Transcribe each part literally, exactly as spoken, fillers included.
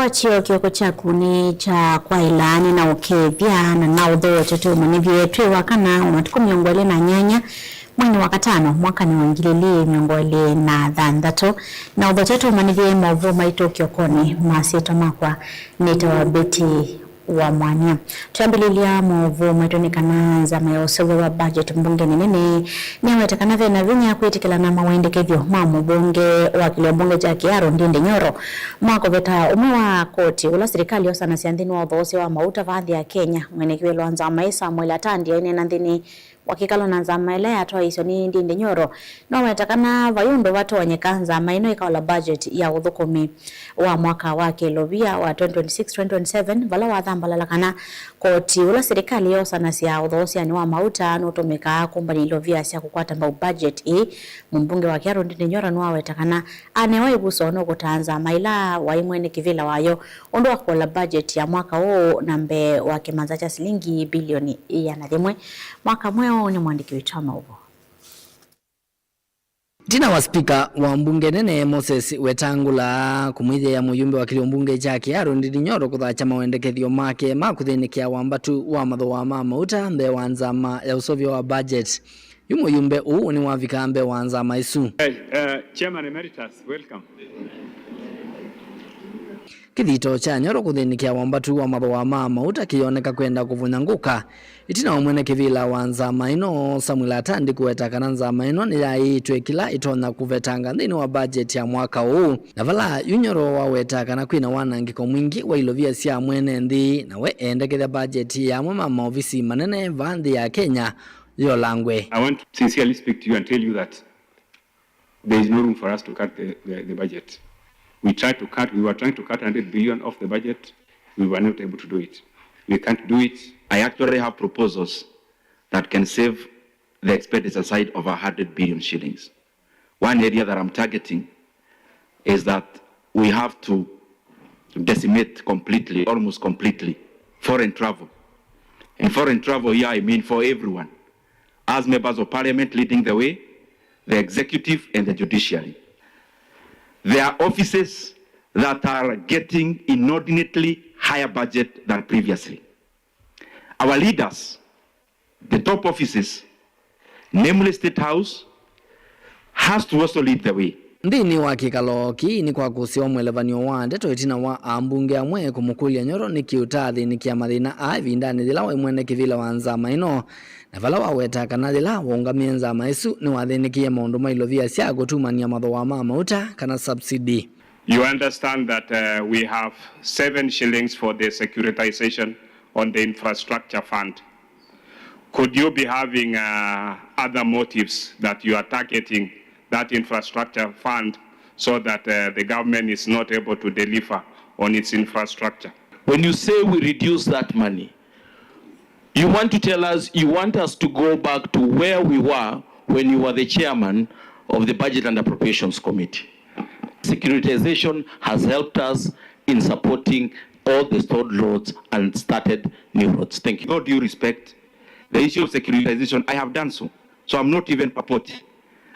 Kyoo kĩoko kyaku nĩ kya kwaĩla, nĩ na ũkethya na na ũthooa tũmanyĩthye twĩ wa kana wa matukũ mĩongo ĩlĩ na nyanya mweinĩ wa katano mwakanĩ wa ngili ilĩ mĩongo ĩlĩ na thanthatũ. Na ũthooa tũmanyĩthye maũvoo maitũ kĩokonĩ, masyĩtwa makwa nĩtawa Betty wa Mwania. Twambĩlĩlya maũvoo maitũ nĩ kana nzama ya ũseũvyo wa budget mbungenĩ nene nĩwete kana ve na vinya kwĩtĩkĩlana mawendekethyo ma mũvonge wa kĩlio mbunge kya Kiharu Ndindi Nyoro ma kũveta ũmwe wa koti ũla silikalĩ yosanasya nthĩnĩ wa ũthoosya wa mauta vaa nthĩ ya Kenya. Mwene kĩvĩla wa nzama ĩ Samuel Atandi aineena nthĩnĩ wa kĩkalo na nzama ĩla yatwaĩĩswe nĩ Ndindi Nyoro, noweta kana vai ũndũ vatonyeka nzama ĩno ĩkaola budget ya ũthũkũmi wa mwaka wa kĩlovia wa twenty twenty-six twenty twenty-seven, vala wathambalala kana koti ũla silikalĩ yosanasya ũthoosyanĩ wa mauta nũtũmĩkaa kũmbany'a ilovia sya kũkwata mbau budget ĩĩ. Mũmbunge wa Kiharu Ndindi Nyoro nĩwaweta kana anewa ĩvuso nũkũtaa nzama ĩla waĩ mwene kĩvĩla wayo ũndũ wa kũola budget ya mwaka ũũ na mbee wa kĩmanza kya silingi bilioni ĩana yĩmwe. Mwaka mweũ nĩ mwandĩki witũ wa maũvoo. Ĩtina wa spika wa mbunge nene Moses Wetangula kũmwĩthĩa mũyumbe wa kĩlio mbunge kya Kiharu Ndindi Nyoro kũthakya mawendekethyo make ma kũthĩnĩkĩa wambatu wa mathooa ma mauta mbee wa nzama ya ũseũvyo wa budget, yu mũyumbe ũũ nĩwavika mbee wa nzama ĩsu. Hey, uh, Chairman Emeritus, welcome. Kĩthito kya Nyoro kũthĩnĩkĩa wambatu wa mathooa ma mauta kĩyoneka kwenda kũvũnyangũka ĩtina wa mwene kĩvĩla wa nzama ĩno, Samuel Atandi, kũweta kana nzama ĩno nĩyaĩĩtwe kĩla ĩtonya kũvetanga nthĩnĩ wa budget ya mwaka ũũ, na vala yu Nyoro waweta kana kwĩna wanangĩko mwingĩ wa ilovia sya mwene nthĩ, na we eendekethya budget ya amwe ma maovisi manene vaa nthĩ ya Kenya yolangwe. I want to sincerely speak to you and tell you that there is no room for us to cut the, the, the budget. We tried to cut, we were trying to cut hundred billion off the budget. We were not able to do it. We can't do it. I actually have proposals that can save the expenditure side of a hundred billion shillings. One area that I'm targeting is that we have to decimate completely, almost completely, foreign travel. And foreign travel here, I mean for everyone. As members of parliament leading the way, the executive and the judiciary. There are offices that are getting inordinately higher budget than previously. Our leaders, the top offices, namely State House, has to also lead the way. Nthĩnĩ wa kĩkalo kĩĩ nĩ kwakũsĩwa mwelevan'yo wa ndeto ĩtina wa ambunge amwe kũmũkũlya Nyoro nĩkĩ ũtaathĩnĩkĩa mathĩna aa ĩvindanĩ yĩla waĩ mwene kĩvĩla wa nzama ĩno, na vala waweta kana yĩla waũngamĩe nzama ĩsu nĩwathĩnĩkĩie maũndũ ma ilovia sya kũtumany'a mathooa ma mauta kana subsidy. You understand that, uh, we have seven shillings for the securitization on the infrastructure fund. Could you be having, uh, other motives that you are targeting that infrastructure fund so that, uh, the government is not able to deliver on its infrastructure? When you say we reduce that money, you want to tell us, you want us to go back to where we were when you were the chairman of the Budget and Appropriations Committee. Securitization has helped us in supporting all the stalled roads and started new roads. Thank you. With all due respect, the issue of securitization, I have done so. So I'm not even purporting.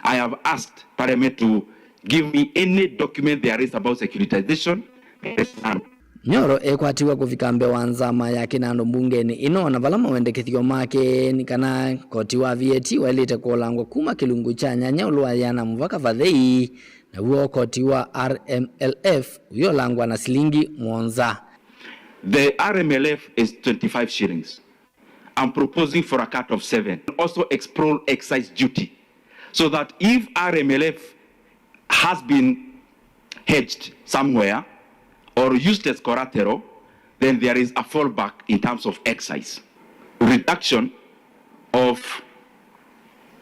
I have asked Parliament to give me any document there is about securitization. There is none. Nyoro ekwatiwe kũvika mbee wa nzama ya kĩnandũ mbungenĩ ĩno, na vala mawendekethyo make nĩ kana koti wa V A T waĩlĩte kũolangwa kuma kĩlungu kya nyanya ũlũ wa yĩana mũvaka vathei, naw'o koti wa R M L F ũyolangwa na silingi mũonza. The R M L F is twenty-five shillings. I'm proposing for a cut of seven. Also explore excise duty so that if R M L F has been hedged somewhere or used as collateral, then there is a fallback in terms of excise. Reduction of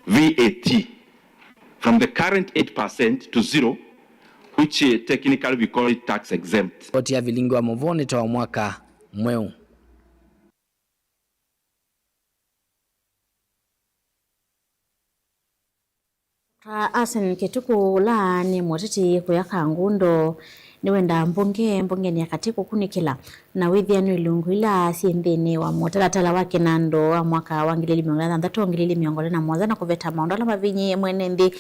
V A T from the current eight percent to zero, which, uh, technically we call it tax exempt. Koti ya vilingi wa mũvoo nĩ ta wa mwaka mweũ. Doctor Asen Kĩtukũ, ũla nĩ mũteti kũya Kangundo, nĩwendaa mbunge, mbungenĩ ya katĩ kũkunĩkĩla na wĩthĩanw'e ilungu ila syĩ nthĩnĩ wa mũtalatala wa kĩnandũ wa mwaka wa ngili ili mĩongo ĩlĩ na thanthatũ, ngili ili mĩongo ĩlĩ na mũonza na kũveta maũndũ ala mavinyĩĩe mwene nthĩ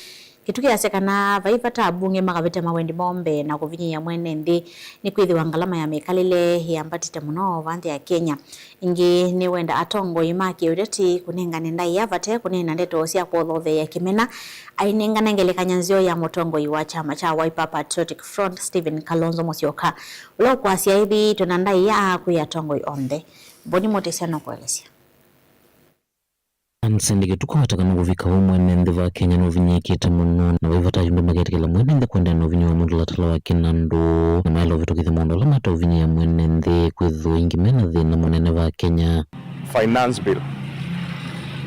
Kĩtũ kĩasya kana vai vata ambunge makavĩtya mawendi moo mbee na kũvinyĩĩa mwene nthĩ, nĩkwĩthĩwa ngalama ya mĩkalĩle yambatĩte mũno vaa nthĩ ya Kenya. Ĩngĩ nĩwenda atongoi ma kĩũteti kũnengane ndaĩa vate kũneena ndeto sya kũthotheea kĩmena, ainengane ngelekany'o nzeo ya mũtongoi wa kyama kya Wiper Patriotic Front, Stephen Kalonzo Musyoka, ũla ũkwasya ĩthĩĩtwe na ndaĩa kwĩ atongoi onthe. Mboni Mũtĩsya nũkũelesya. Anse Ndĩkĩtuko atakana kũvika ũu mwene nthĩ va Kenya nũvinyĩĩkĩte mũno, na vai vata ayumbe maketĩkĩla mwene nthĩ kũendeea na ũvinyĩĩo wa mũtalatala wa kĩnandũ, na maĩle ũvĩtũkĩthya maũndũ ala mateũvinyĩĩa mwene nthĩ, kwĩthĩwa ĩngĩ mena thĩna mũnene va Kenya. Finance bill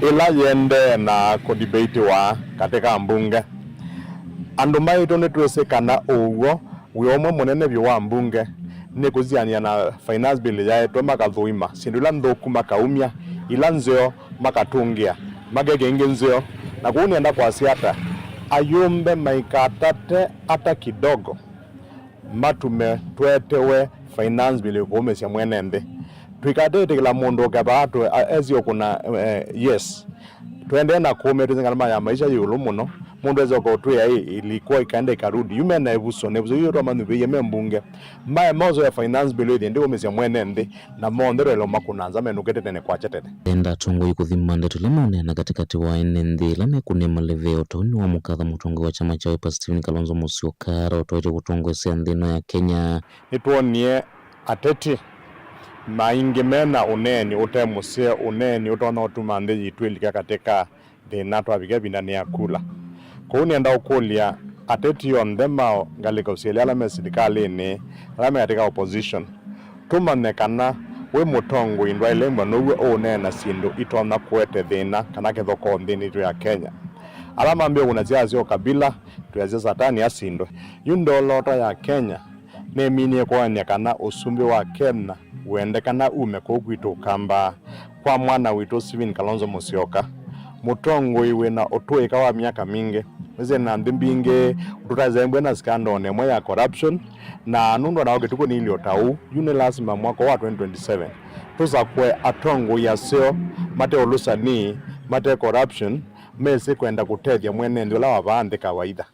ĩla yĩendee na kũdebatiwa katĩ ka mbunge. Andũ maitũ nĩtwĩsĩ kana ũw'o wĩ ũmwe mũnene vyũ wa mbunge nĩ kũsianĩa na finance bill yaetwe, makathũima syĩndũ ila nthũku makaumya, ila nzeo makatũngĩa, makekĩa ingĩ nzeo. Na kwoou nĩenda kwasya ata? Ayumbe maikatate ata kidogo matume twetewe finance bill kũũmĩsya mwene nthĩ. Tũikatĩtĩkĩla mũndũ ũkethwa atwe esi ũkũna, eh, yes. Tũendee na kũũmĩa twĩsĩ ngalama ya maisha yĩ ĩũlũ mũno. Mũndũ esa ũkaũtwĩa ĩ, ilikuwa ikaenda ikarudi. Yu mena ĩvuso, na ĩvuso yu twamanyuvĩie me mbunge. Mae moso ya finance bill ĩthĩ ndĩũmĩsya mwene nthĩ, na monthe twelwa makũna nza menũkĩte tene kwakya tene. Enda atongoi kũthima ndeto ila maũneena katĩkatĩ wa ene nthĩ ila mekũnĩa maleve ũtaũni wa mũkatha mũtongoi wa kyama kya Wiper Stephen Kalonzo Musyoka ũtoetye kũtongoesya nthĩ ĩno ya Kenya. Nĩtwonie ateti maingĩ mena ũneeni ũte mũseo, ũneeni ũtonya ũtuma nthĩ yitũ ĩlika katĩ ka thĩna twavika ĩvindanĩ ya kula. Kwoou nĩenda ũkũlya ateti onthe ma ngalĩko syelĩ ala me silikalĩnĩ, ala me katĩ ka opposition, tũmanye kana wĩ mũtongoi ndwaĩle ĩmbwa now'o ũũneena syĩndũ itonya kũete thĩna kana kĩthokoo nthĩnĩ yitũ ya Kenya. Ala mambĩĩe kũna siasa sya ũkabila, twĩasya Satani asindwe. Yu ndolota ya Kenya nĩminie kwonany'a kana ũsumbĩ wa Kenya wendekana ume kũu kwitũ Ũkamba kwa mwana witũ Stephen Kalonzo Musyoka, mũtongoi wĩna ũtũĩka wa myaka mingĩ. Wĩsĩ na nthĩ mbingĩ tũtaĩsembwe na scandal ĩmwe ya corruption, na nũndũ anao kĩtukũ nĩ ilio ta ũu, yu nĩ lasima mwaka wa twenty twenty-seven tũsakũe atongoi aseo, mate ũlũsani, mate corruption, mesĩ kwenda kũtethya mwene nthĩ ũla wa vaa nthĩ kawaida.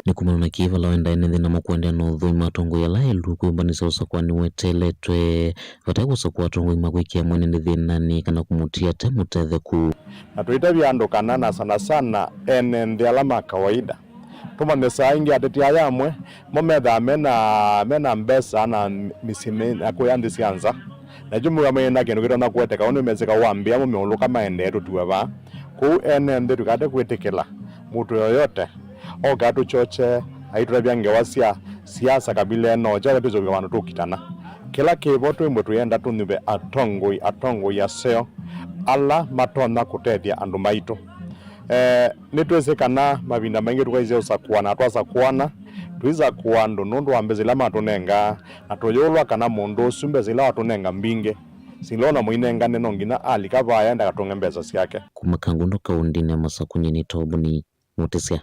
Nĩ kumana na kĩĩ vala waendae nĩ thĩna makũendeea na ũthũima atongoi ala elu kwĩmbanĩsya ũsakũani weteeletwe, vate kũsakũa atongoi makwĩkĩa mwene nthĩ thĩnanĩ kana kũmũtia ate mũtetheku. Na tũitavya andũ kana, na sana sana ene nthĩ ala ma kawaida, tũmanye saa ingĩ ateti aya amwe mo methaa mena, mena mbesa na mĩsyĩ mĩ-, na kũya nthĩ sya nza. Na yu mĩw'a maina kĩndũ kĩtonya kũeteka ũndũ mesĩka wambĩa mũmeũlũka maendee tũtiwe vaa. Kwoou ene nthĩ tũikate kwĩtĩkĩla mũndũ yoyote oka atũkyokye aitũtavya ngewa sya siasa, kabila ĩno, kyothe twĩsũvĩka vandũ tũkitana. Kĩla kĩvo twĩmbwe tũyenda tũnyuve atongoi, atongoi aseo ala matonya kũtethya andũ maitũ. Eh, nĩtwĩsĩ kana mavinda maingĩ tũkaisye ũsakũana, twasakũana, tũisakũa andũ nũndũ wa mbesa ila matũnengaa, na tũyũlwa kana mũndũ ũsu mbesa ila watũnenga mbingĩ, sila ona mũinengane no nginya alika vaya ndakatũnge mbesa syake. Kuma Kangundo kaũndĩnĩ ya Masaku, nyie nĩ Tobuni Mũtĩsya.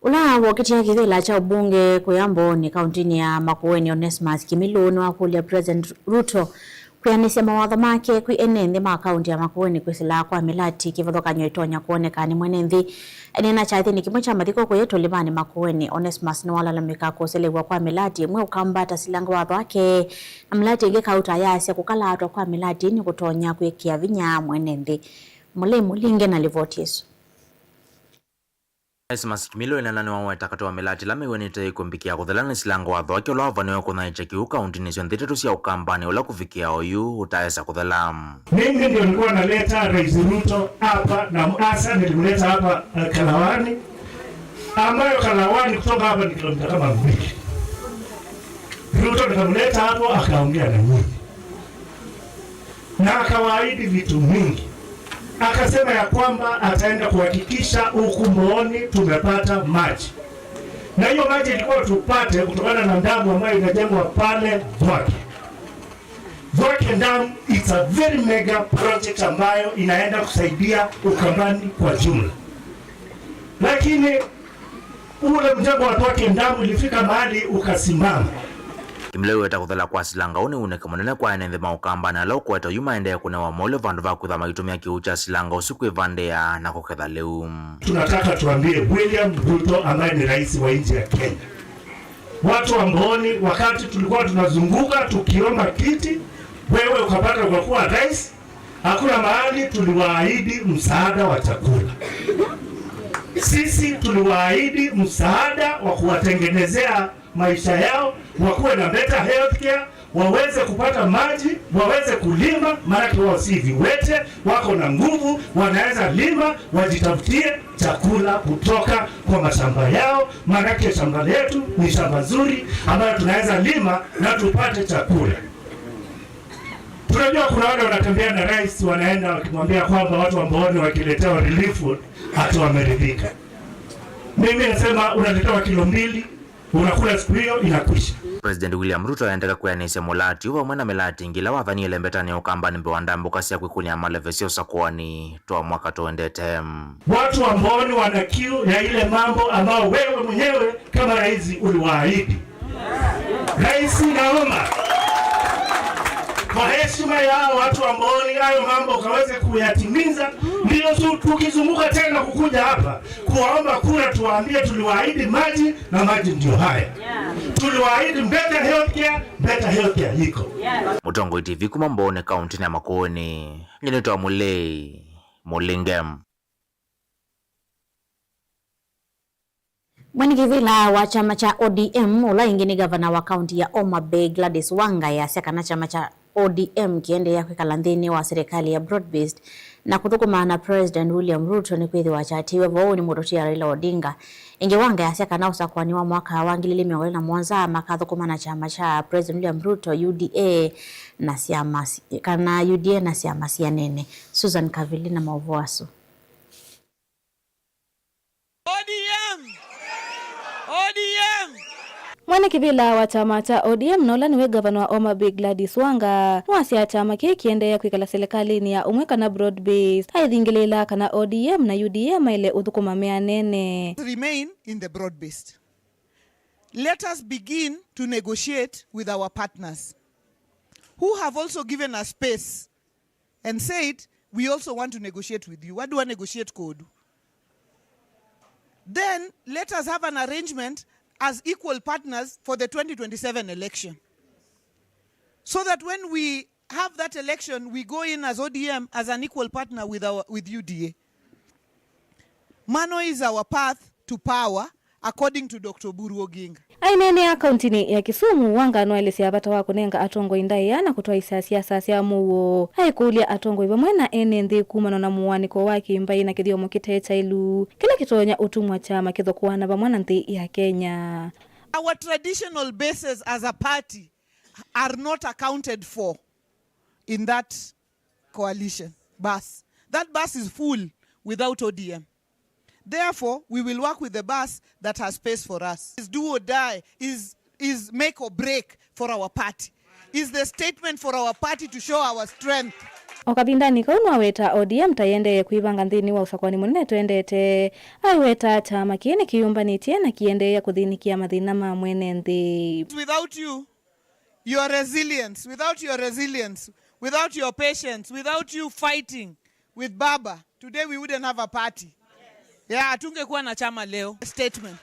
Ũla wokĩtya kĩvĩla kya ũmbunge kũya Mbooni kaũntĩnĩ ya Makueni, Onesmus Kimilu, nĩwakũlya President Ruto kwĩanĩsya mawatho make kwĩ ene nthĩ ma kaũntĩ ya Makueni kwĩsĩla kwa mĩlati kĩvathũkany'o ĩtonya kwoneka nĩ mwene nthĩ. Eneena kyathĩnĩ kĩmwe kya mathiko kũya Tũlĩvanĩ Makueni, Onesmus nĩwalalamĩka kũselew'a kwa mĩlati ĩmwe Ũkamba ta silanga watho wake, na mĩlati ĩngĩ kauta ayasya kũkalaatwa kwa mĩlati nĩ kũtonya kwĩkĩa vinya mwene nthĩ. Mũlei Mũlinge na livoti ĩsu. Onesmus Kimilu ĩnena nĩwaweta katĩ wa mĩlati ĩla mĩw'anĩte ĩkũmbĩkĩa kũthela nĩ silanga watho wake ũla wavaniwe kũnyaĩĩkya kĩw'ũ kaũntĩnĩ syonthe itatũ sya Ũkambanĩ, ũla kũvikĩa oyu ũtaesa kũthela. Mimi ndio nilikuwa naleta Rais Ruto hapa na Asa, nilimleta hapa, eh, Kalawani, ambayo Kalawani kutoka hapa ni kilomita kama mbili. Ruto nikamleta hapo akaongea na nyinyi. Na akawaahidi vitu mingi. Akasema ya kwamba ataenda kuhakikisha huku Mbooni tumepata maji. Na hiyo maji ilikuwa tupate kutokana na damu ambayo inajengwa pale Thwake. Thwake Dam, it's a very mega project ambayo inaenda kusaidia Ukambani kwa jumla. Lakini ule mjengo wa Thwake Dam ulifika mahali ukasimama. Ĩmila ĩweta kũthela kwa silanga ũũ nĩ unĩke mũnene kwa ene nthĩ ma Ũkambanĩ ala ũkwete yu maendee kũnewa maũlyo vandũ va kwĩthwa maitũmĩa kĩw'ũ kya silanga ũsu kwĩvandĩa na kũketha lĩu. Tunataka tuambie William Ruto ambaye ni rais wa nchi ya Kenya, watu wa Mbooni, wakati tulikuwa tunazunguka tukiomba kiti, wewe ukapata ukakuwa rais, hakuna mahali tuliwaahidi msaada wa chakula. Sisi tuliwaahidi msaada wa kuwatengenezea maisha yao, wakuwe na better healthcare, waweze kupata maji, waweze kulima, maanake wao si viwete, wako na nguvu, wanaweza lima, wajitafutie chakula kutoka kwa mashamba yao, maanake shamba letu ni shamba zuri ambayo tunaweza lima na tupate chakula. Tunajua kuna wale wanatembea na rais, wanaenda wakimwambia kwamba watu wa Mbooni wakiletewa relief food ati wameridhika. Mimi nasema unaletewa kilo mbili, unakula siku hiyo, inakwisha. President William Ruto aendeka kwĩanĩsya mũlati ũũ vamwe na mĩlati ĩngĩ ĩla wathanie lembetanĩ ya Ũkambanĩ mbee wa ndambũka sya kwĩkũnĩa maleve sya ũsakũani twa mwaka tũendete. Watu wa Mbooni wana kiu ya ile mambo ambayo wewe mwenyewe kama rais uliwaahidi. Rais, naomba kwa heshima ya watu wa Mbooni, hayo mambo ukaweze kuyatimiza, ndio tu-, tukizunguka tena kukuja hapa kuwaomba kura, tuwaambie tuliwaahidi maji na maji ndio haya. Tuliwaahidi better healthcare, better healthcare iko. Mũtongoi T V kuma Mbooni, kaũntĩnĩ ya Makueni, nyie nĩtawa Mũlei Mũlinge. Mwene kĩvĩla wa kyama kya O D M, ũla ĩngĩ nĩ ngavana wa kaũnti ya Homa Bay, Gladys Wanga, easya kana kyama kya O D M kĩendeea kwĩkala nthĩnĩ wa serikali ya broad-based na kũthũkũma na President William Ruto nĩkwĩthĩwa kyatĩĩwe vounĩ mũtũtia Raila Odinga. Ĩngĩ Wanga easya kana ũsakũani wa mwaka wa ngili ili mĩongo ĩlĩ na mũonza makathũkũma na kyama kya President William Ruto, U D A, na syama si-, kana U D A na syama sianene. Susan Kavili na maũvoo asu. O D M! O D M! Mwene kĩvĩla wa kyama kya O D M na ũla nĩwe ngavana wa Homa Bay Gladys Wanga nĩwasya kyama kĩĩ kĩendeea kwĩkala silikalĩnĩ ya ũmwe kana broad based, aithingĩlĩĩla kana O D M na U D A maĩle ũthũkũma meanene. Remain in the broad based. Let us begin to negotiate with our partners who have also given us space and said, "We also want to negotiate with you." What do I negotiate, Kodu? Then let us have an arrangement as equal partners for the twenty twenty-seven election, so that when we have that election, we go in as O D M as an equal partner with our, with U D A. Mano is our path to power, according to Doctor Oburu Oginga. Aineenea kauntinĩ ya Kisumu, Wanga nwaelesya vata wa kũnenga atongoi ndaĩa na kũtwaĩsya siasa sya mũuo. Aikũlya atongoi vamwe na ene nthĩ kumana na mũaanĩko wa kĩmbaĩ na kĩthyomo kĩte kyailu kĩla kĩtonya ũtumwa kyama kĩthokũana vamwe na nthĩ ya Kenya. Our traditional bases as a party are not accounted for in that coalition bus. That bus is full without O D M. Therefore, we will work with the bus that has space for us. Is do or die, is, is make or break for our party. Is the statement for our party to show our strength. O kavindanĩ kau nĩwaweta O D M ta yĩendee kwĩvanga nthĩnĩ wa ũsakũani mũnene tũendete. Aiweta kyama kĩĩ nĩkĩyũmbanĩtye na kĩendeea kũthĩnĩkĩa mathĩna ma mwene nthĩ. Without you, your resilience, without your resilience, without your patience, without you fighting with Baba, today we wouldn't have a party. Yeah, hatungekuwa na chama leo. Statement.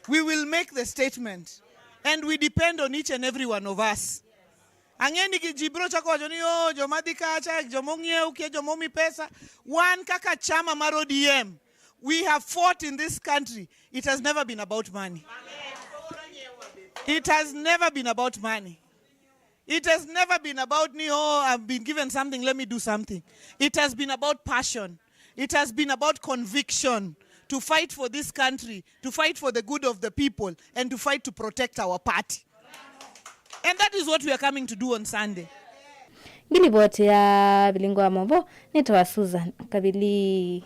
We will make the statement and we depend on each and every one of us. Ang'eni kijibro chako wacho ni yo, jo madhikacha, jo mong'ie ukie, jo momi pesa. Wan kaka chama mar O D M, we have fought in this country. It has never been about money. It has never been about money. It has never been about ni, "Oh, I've been given something, let me do something." It has been about passion. It has been about conviction to fight for this country, to fight for the good of the people, and to fight to protect our party. And that is what we are coming to do on Sunday. Ngilivoti ya vilingo wa movo nĩtawa Susan Kavili.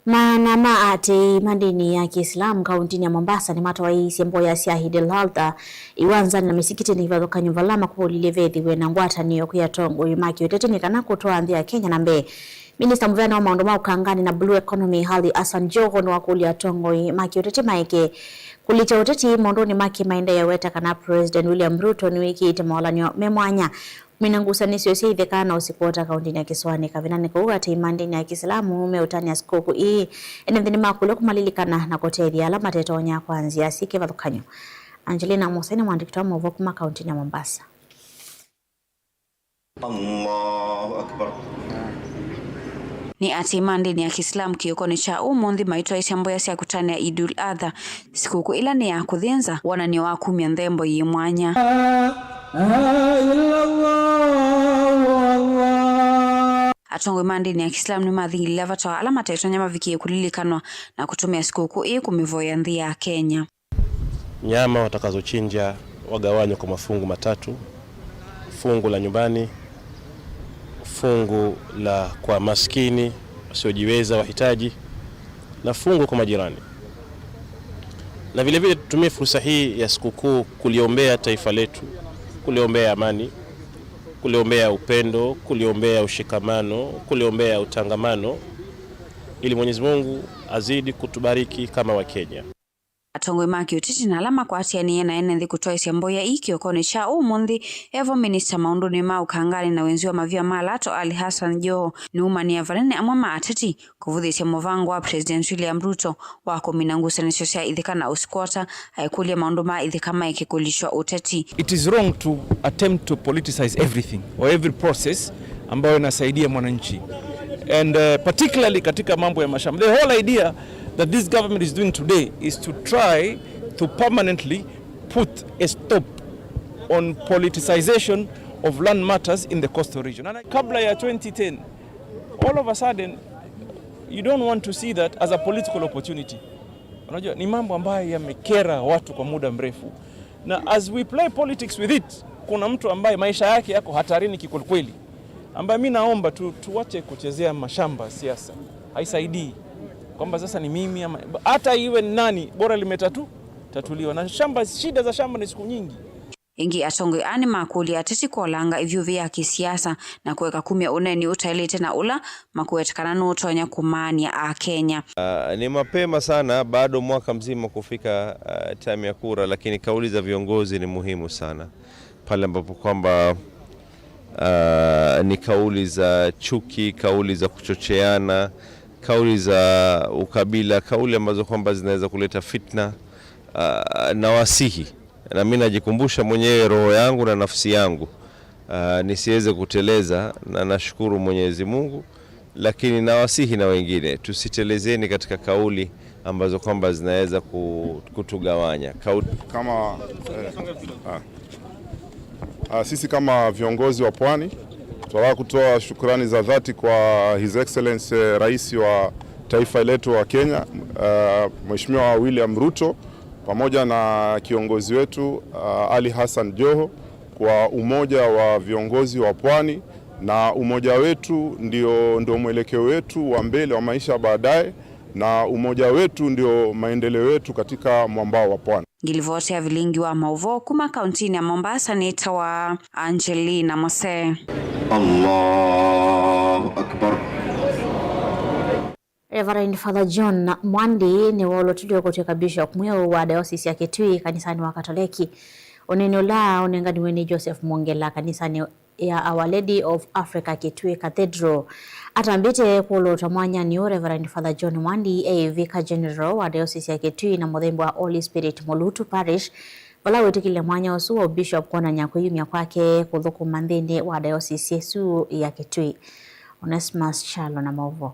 Maana ma aatĩĩi ma ndĩni ya Kĩislamu kauntinĩ ya Mombasa nĩmatwaĩĩsye mboya sya Eid al-Adha iwanzanĩ na mĩsikitĩnĩ ivathũkany'o vala makũlilye vethĩwe na ngwatanĩo kwĩ atongoi ma kĩũteti nĩ kana kũtwaa nthĩ ya Kenya na mbee Minista mũvea wa maũndũ ma ũkanganĩ na blue economy, Ali Hassan Joho, nĩwakũlya atongoi ma kĩũteti maeke kũlikya ũteti maũndũnĩ ma kĩmaendeeo, aweta kana President William Ruto nĩwĩkĩĩte mawalany'o me mwanya kũmina ngusanĩsyo sya itheka na ũsikwota kaũntĩnĩ ya Kĩsũanĩ. Kavindanĩ kau, atei ma ndĩni ya Kĩsilamu meũtanĩa sikũkũ ii, ene nthĩ nĩmakũlya kũmalilikana na kũtethya ala matetonya kwa nzĩa syĩ kĩvathũkany'o. Angelina Mose nĩ mwandĩki wa maũvoo kuma kaũntĩnĩ ya Mombasa. Allahu Akbar. Nĩ atei ma ndĩni ya Kĩsilamu kĩokonĩ kya ũmũnthĩ maitwaĩsya mboya sya kũtanĩa Idul Adha, sikũkũ ĩla nĩ ya kũthĩnza, wonany'o wa kumya nthembo yĩ mwanya. Atongoi ma ndĩni ya Kĩsilamu nĩmathingĩlĩlya vata wa ala matetonya mavikĩe kũlilikanwa na kũtũmĩa sikũkũ ĩĩ kũmĩvoya nthĩ ya Kenya. Nyama watakazochinja wagawanywe kwa mafungu matatu: fungu la nyumbani, fungu la kwa maskini, wasiojiweza, wahitaji, na fungu kwa majirani. Na vile vile tutumie fursa hii ya sikukuu kuliombea taifa letu, kuliombea amani, kuliombea upendo, kuliombea ushikamano, kuliombea utangamano, ili Mwenyezi Mungu azidi kutubariki kama Wakenya. Atongoi ma kĩũteti na ala makwatĩanĩe na ene nthĩ kũtwaĩsya mboya ii kĩokonĩ kya ũmũnthĩ, evo minista maũndũnĩ ma ũkanganĩ na wenzi wa mavia ma lato, Ali Hassan Joho, nĩumanĩa vanene amwe ma ateti kũvũthĩĩsya mũvango wa President William Ruto wa kũmina ngusanĩsyo sya itheka na ũsikwota, aikũlya maũndũ ma itheka maeke kũlikywa ũteti. It is wrong to attempt to politicize everything or every process ambayo inasaidia mwananchi. And, uh, particularly katika mambo ya mashamba. The whole idea that this government is doing today is to try to permanently put a stop on politicization of land matters in the coastal region. And I, kabla ya twenty ten, all of a sudden, you don't want to see that as a political opportunity. Unajua, ni mambo ambayo yamekera watu kwa muda mrefu. Na as we play politics with it, kuna mtu ambaye maisha yake yako hatarini kikwelikweli, ambaye mi naomba tu, tuache kuchezea mashamba siasa. Haisaidii kwamba sasa ni mimi ama hata iwe ni nani, bora limetatu-, tatuliwa. Na shamba, shida za shamba ni siku nyingi. Ĩngĩ, atongoi aa nĩmakũlya ateti kolanga ĩvyũvĩ ya kĩsiasa na kũeka kumya ũneeni ũtaĩlĩte na ũla makũweta kana nũtonya kũmaany'a Akenya. Ah, ni mapema sana, bado mwaka mzima kufika, ah, time ya kura, lakini kauli za viongozi ni muhimu sana. Pale ambapo kwamba, ah, ni kauli za chuki, kauli za kuchocheana, kauli za ukabila, kauli ambazo kwamba zinaweza kuleta fitna, ah, nawasihi, na mi najikumbusha mwenyewe roho yangu na nafsi yangu, ah, nisiweze kuteleza, na nashukuru Mwenyezi Mungu, lakini nawasihi na wengine, tusitelezeni katika kauli ambazo kwamba zinaweza ku-, kutugawanya. Kauli kama, eh, ah. Ah, sisi kama viongozi wa Pwani, tunataka kutoa shukrani za dhati kwa His Excellency, eh, Rais wa taifa letu wa Kenya, ah, Mheshimiwa William Ruto, pamoja na kiongozi wetu, ah, Ali Hassan Joho, kwa umoja wa viongozi wa Pwani, na umoja wetu ndio, ndio mwelekeo wetu wa mbele wa maisha baadaye, na umoja wetu ndio maendeleo yetu katika mwambao wa Pwani. Ngilivoti ya vilingi wa maũvoo kuma kauntinĩ ya Mombasa nĩtawa Angelina Mose. Allahu Akbar. Reverend Father John Mwandi nĩwe ũlotulio kũtw'ĩka Bishop mweũ wa Diocese ya Kitui kanisanĩ wa Katoleki. Ũneeni ũla ũnenganiwe nĩ Joseph Mwongela kanisanĩ ya Our Lady of Africa Kitui Cathedral. Atambĩte kũlũtwa mwanyanĩ ũũ, Reverend Father John Mwandi e Vicar General wa Diocese ya Kitui na mũthembi wa Holy Spirit Mulutu Parish, vala wĩtĩkĩlile mwanya ũsu wa Bishop kwonany'a kwĩyumya kwake kũthũkũma nthĩnĩ wa diocese ĩsu ya Kitui. Onesmus Kyalo na maũvoo.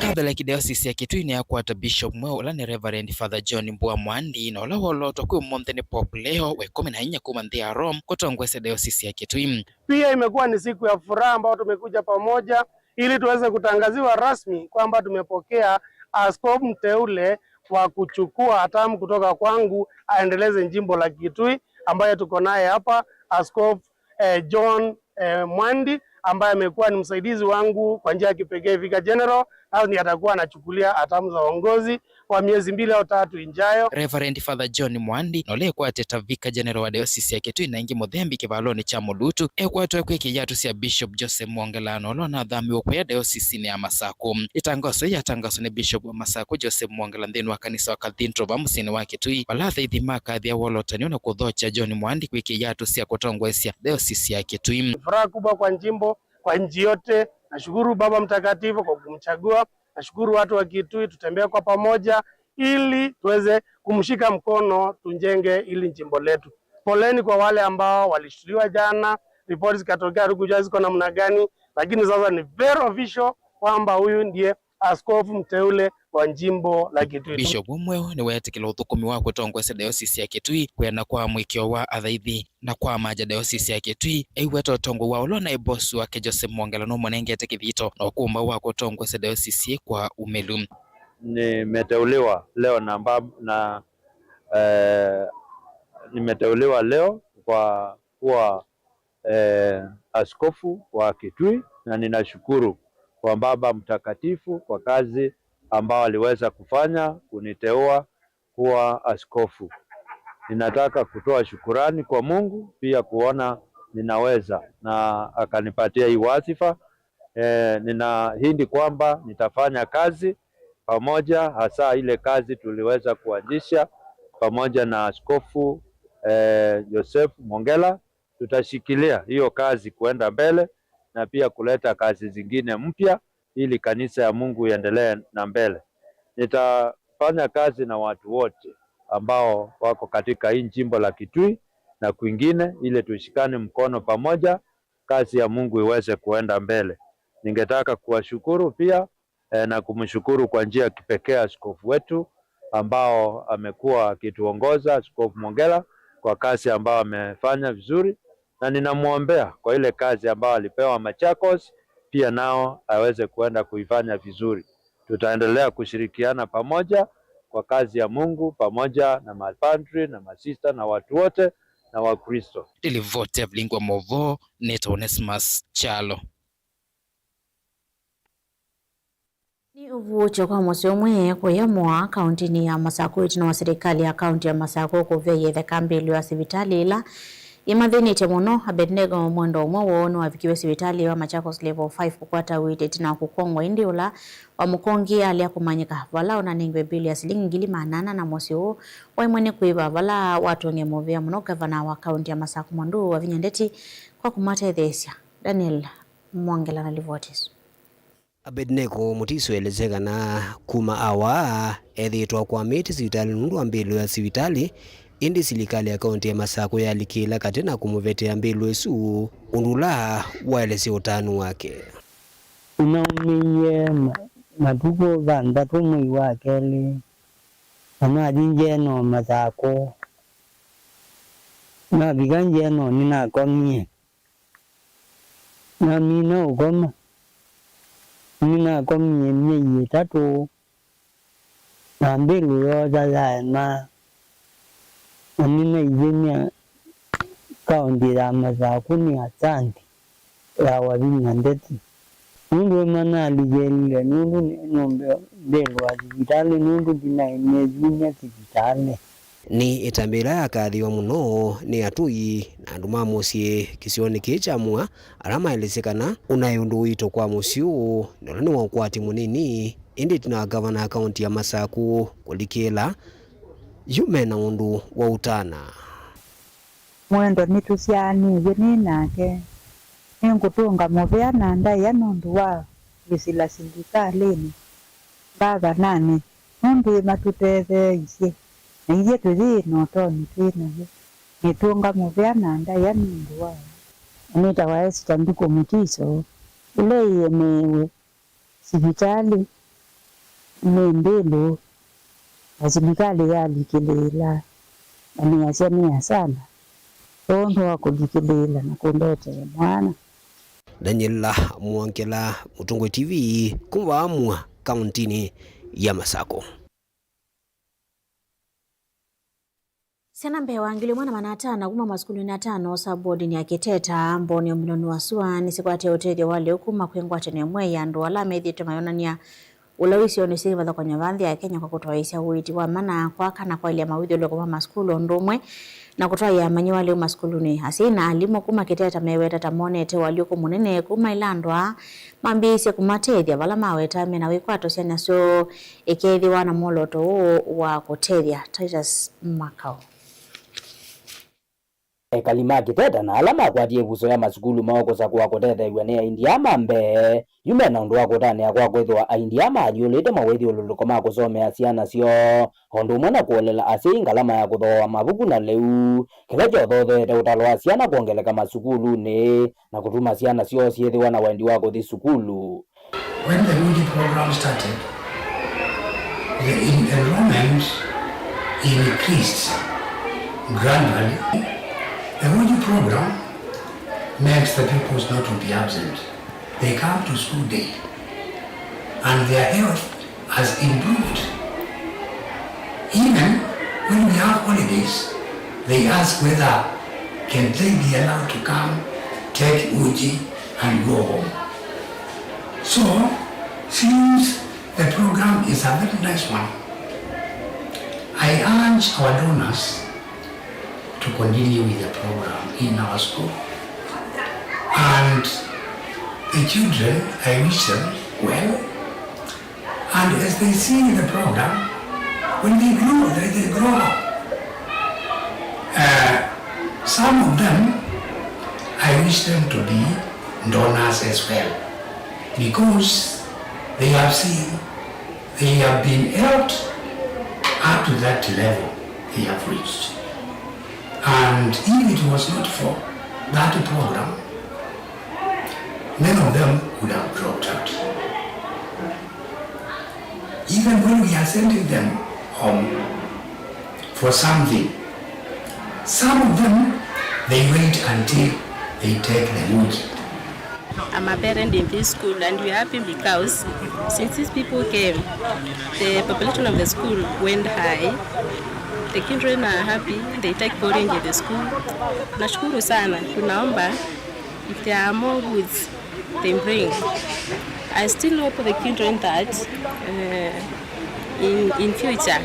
Catholic Diocese ya Kitui nĩyakwata Bishop mweũ, ũla nĩ Reverend Father John Mbua Mwandi, na ũla wolotwa kwĩ ũmũnthĩ nĩ Pope Leo wa ĩkũmi na inya kuma nthĩ ya Rome kũtongoesya Diocese ya Kitui. Pia imekuwa ni siku ya furaha ambayo tumekuja pamoja ili tuweze kutangaziwa rasmi kwamba tumepokea askofu mteule wa kuchukua hatamu kutoka kwangu aendeleze jimbo la Kitui, ambaye tuko naye hapa, Askofu, eh, John, eh, Mwandi, ambaye amekuwa ni msaidizi wangu kwa njia ya kipekee Vicar General, na ndiye atakuwa anachukulia hatamu za uongozi kwa miezi mbili au tatu ijayo. Reverend Father John Mwandi, na ũla ekwatĩte ta Vicar General wa Diocese ya Kitui, na ĩngĩ Mũthembi kĩvalonĩ kya Mũlutu, ekwatwa kwĩkĩa iatũ sya Bishop Joseph Mwongela, na ũla ũnathamiwe kũya diocesinĩ ya Masakũ. Ĩtangaso yĩĩ yatangaswa nĩ Bishop wa Masakũ Joseph Mwongela nthĩnĩ wa kanisa wa Cathedral va mũsyĩnĩ wa Kitui, vala athaithi makathĩa wolotani na kũthokya John Mwandi kwĩkĩa iatũ sya kũtongoesya Diocese ya Kitui. Furaha kubwa kwa jimbo, kwa nchi yote. Nashukuru Baba Mtakatifu kwa kumchagua. Nashukuru watu wa Kitui, tutembea kwa pamoja ili tuweze kumshika mkono, tujenge ili jimbo letu. Poleni kwa wale ambao walishtuliwa jana, ripoti zikatokea, hatukujua ziko namna gani, lakini sasa ni very official kwamba huyu ndiye askofu mteule wa jimbo la Kitui. Bishop Mweũ nĩweetĩkĩla ũthũkũmi wa kũtongoesya Diocese ya Kitui kwĩana kwa mũĩkĩĩo wa athaithi na kwa maja Diocese ya Kitui, aiweta ũtongoi wa ũla ũnaĩ boss wake Joseph Mwongela nũmũnengete kĩthito na ũkũmbaũ wa kũtongoesya diocese kwa umĩlu. Nimeteuliwa leo na, mba- na eh, nimeteuliwa leo kwa kuwa eh, askofu wa Kitui, na ninashukuru kwa Baba Mtakatifu kwa kazi ambao aliweza kufanya kuniteua kuwa askofu. Ninataka kutoa shukurani kwa Mungu pia kuona ninaweza na akanipatia hii wadhifa. Eh, ninaahidi kwamba nitafanya kazi pamoja, hasa ile kazi tuliweza kuanzisha pamoja na askofu eh, Joseph Mwongela. Tutashikilia hiyo kazi kuenda mbele na pia kuleta kazi zingine mpya ili kanisa ya Mungu iendelee na mbele. Nitafanya kazi na watu wote ambao wako katika hii jimbo la Kitui na kwingine ili tushikane mkono pamoja, kazi ya Mungu iweze kuenda mbele. Ningetaka kuwashukuru pia eh, na kumshukuru kwa njia ya kipekee askofu wetu ambao amekuwa akituongoza, Askofu Mwongela, kwa kazi ambayo amefanya vizuri, na ninamwombea kwa ile kazi ambayo alipewa Machakos, pia nao aweze kuenda kuifanya vizuri. Tutaendelea kushirikiana pamoja kwa kazi ya Mungu, pamoja na mapadri na masista na watu wote na Wakristo. Ndilivoti ya Vilingi wa Mauvoo, nĩtawa Onesmus Kyalo. Nĩ ũvuũkyo kwa mũsyĩ ũmwe kũyamũa kaũntĩnĩ ya Masakũ ĩtina wa silikalĩ ya kaũntĩ ya Masakũ kũvya ĩyetheka mbĩlũ ya sivitalĩ ĩla ĩmathĩnĩtye mũno. Abednego, mwendwa ũmwe woo, nĩwavikiwe sivitalĩ wa Machakos Level five kũkwata ũiiti ĩtina wa kũkongwa, ĩndĩ ũla wamũkongie alea kũmanyĩka vala ũnanengiwe mbĩlũ ya silingi ngili maana ana, na mũsyĩ ũũ waimwe nĩ kwĩva vala watũngie mũvea mũno ngavana wa kaũntĩ ya Masakũ Mwandũ Wavinya Ndeti kwa kũmatetheesya. Daniel Mwongela na livoti ĩsu. Abednego Mutiso elesya kana kuma awaa ethĩĩtwe akwamĩte sivitalĩ nũndũ wa mbĩlũ ya sivitalĩ, ĩndĩ silikalĩ ya kaũntĩ ya Masakũ yalikĩla katĩ na kũmũvetea mbĩlũ ĩsu, ũndũ ũla waelesya ũtanu wake. Nĩnaũmĩie ma- matukũ thanthatũ mwei wa kelĩ, na nathi ngyeno Masakũ. Navika ngyeno nĩnakomie. Namina ũkoma. Nĩnakomie myei ĩtatũ, na mbĩlũ yoosa yaema, na nĩnaithĩnĩa kaũntĩ ya Masakũ nĩ Asante ya Wavinya Ndeti. Nũndũ ĩma nalikĩlile nũndũ nĩnũmbĩwa mbĩlũ wa sivitalĩ nũndũ ndinaĩ nĩthĩnĩe sivitalĩ. Nĩ ĩtambya ĩla yakathĩĩwa mũno nĩ atũi na andũ ma mũsyĩ kĩsionĩ kĩĩ kya Mua, ala maelesye kana ũnaĩ ũndũ ũito kwa mũsyĩ ũũ, na ũla nĩ wa ũkwati mũnini, ĩndĩ ĩtina wa ngavana wa kaũntĩ ya Masakũ kũlikĩla, yu me na ũndũ wa ũtana. Mwendwa nĩtũsyaanĩw'e nĩ nake. Nĩngũtũnga mũvea na ndaĩa nũndũ wa kwĩsĩla silikalĩnĩ, ngavananĩ, nũndũ ĩmatũtetheeisye, na ithyĩ tũyĩ na ũtonyi twĩ naw'o. Nĩtũnga mũvea na ndaĩa nũndũ wa. Nĩtawa Esther Nduku Mutiso, ũla ĩemeewe sivitalĩ nĩ mbĩlũ, na silikalĩ yalikĩlĩĩla, na nĩasya nĩ asala kwondũ wa kũlikĩlĩĩla na kũndetee mwana. Daniela Mwongela, Mũtongoi T V, kuma Amua, kaũntĩnĩ ya Masakũ. Syana mbee wa ngili ĩmwe na maana atano kuma masukulunĩ atano osa bodinĩ ya Kiteta, Mboni, ũmilonĩ wa sua nĩsikwatĩe ũtethyo wa lĩu kuma kwĩ ngwatanĩo ĩmwe ya andũ ala methĩĩtwe mayonany'a ũla wĩ isionĩ syĩ kĩvathũkany'o vaa nthĩ ya Kenya kwa kũtwaĩĩsya ũiiti wa mana, kwaka na kwaĩlya mawĩthyũlũlũko ma masukulu ũndũ ũmwe na kũtwaĩa amanyĩw'a lĩu masukulunĩ. Asyai na alimũ kuma Kĩteta meweta ta monete ũalyũku mũnene kuma ĩla andũ aa mambĩĩisye kũmatethya vala maweta me na wĩkwato syana syoo ikeethĩwa na mwolooto ũũ wa kũtethya. Titus Makau. Ekali ma Kĩteta na ala makwatie ĩvuso ya masukulu moo kũsakũa kũtetheew'a nĩ aindi aa ma mbee, yu me na ũndũ wa kũtanĩa kwa kwĩthĩwa aindi aa maalyũlĩte mawĩthyũlũlũko ma kũsomea syana syoo, o ũndũ ũmwe na kũolela asyai ngalama ya kũthooa mavuku na lĩu, kĩla kyothootheete ũtalo wa syana kwongeleka masukulunĩ na kũtuma syana syoo syĩthĩwa na wendi wa kũthi sukulu. When the Uji program started, the en- enrollment increased gradually. The Uji program makes the pupils not to be absent. They come to school daily, and their health has improved. Even when we have holidays, they ask whether can they be allowed to come, take Uji, and go home. So, since the program is a very nice one, I urge our donors to continue with the program in our school. And the children, I wish them well. And as they see the program, when they grow, they, they grow up. Uh, some of them, I wish them to be donors as well, because they have seen, they have been helped up to that level they have reached. And if it was not for that program, many of them would have dropped out. Even when we are sending them home for something, some of them, they wait until they take the Uji. I'm a parent in this school and we are happy because since these people came, the population of the school went high. The children are happy, they take porridge in the school. Nashukuru sana. Tunaomba if there are more goods they bring. I still hope the children that uh, in, in future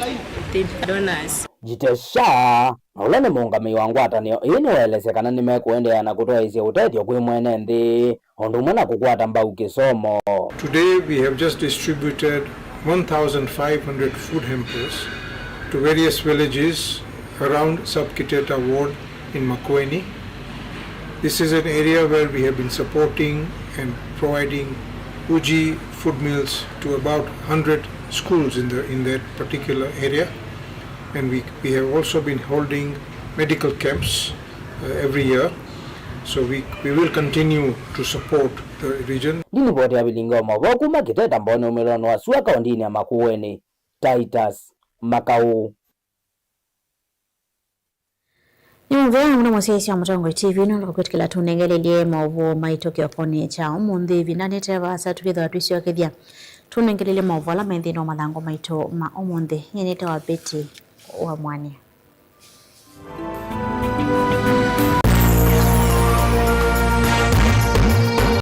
they be donors. Jitesha, na ũla nĩ mũũngamĩi wa ngwatanĩo ĩĩ nĩwaelesya kana nĩmekũendeea na kũtwaĩĩsya ũtethyo kwĩ mwene nthĩ, o ũndũ ũmwe na kũkwata mbau kĩsomo. Today we have just distributed one thousand five hundred food hampers to various villages around Sub-Kiteta ward in Makueni. This is an area where we have been supporting and providing Uji food meals to about hundred schools in the, in that particular area. And we, we have also been holding medical camps uh, every year. So we, we will continue to support the region. Ndinivoti ya vilingi wa maũvoo kuma Kĩteta Mbooni umĩlonĩ wa sua kaũndinĩ ya Makueni, Titus Makau. Nĩ mũvea mũno mũsyaĩĩsya wa Mũtongoi T V nũndũ wa kwĩtĩkĩla tũnengelelye maũvoo maitũ kĩokonĩ kya ũmũnthĩ. Ĩvindanĩ te vaasa tũkĩthĩwa twĩsyokethya tũnengelelye maũvoo ala me nthĩnĩ wa mathangũ maitũ ma ũmũnthĩ. Nyie nĩtawa Betty wa Mwania.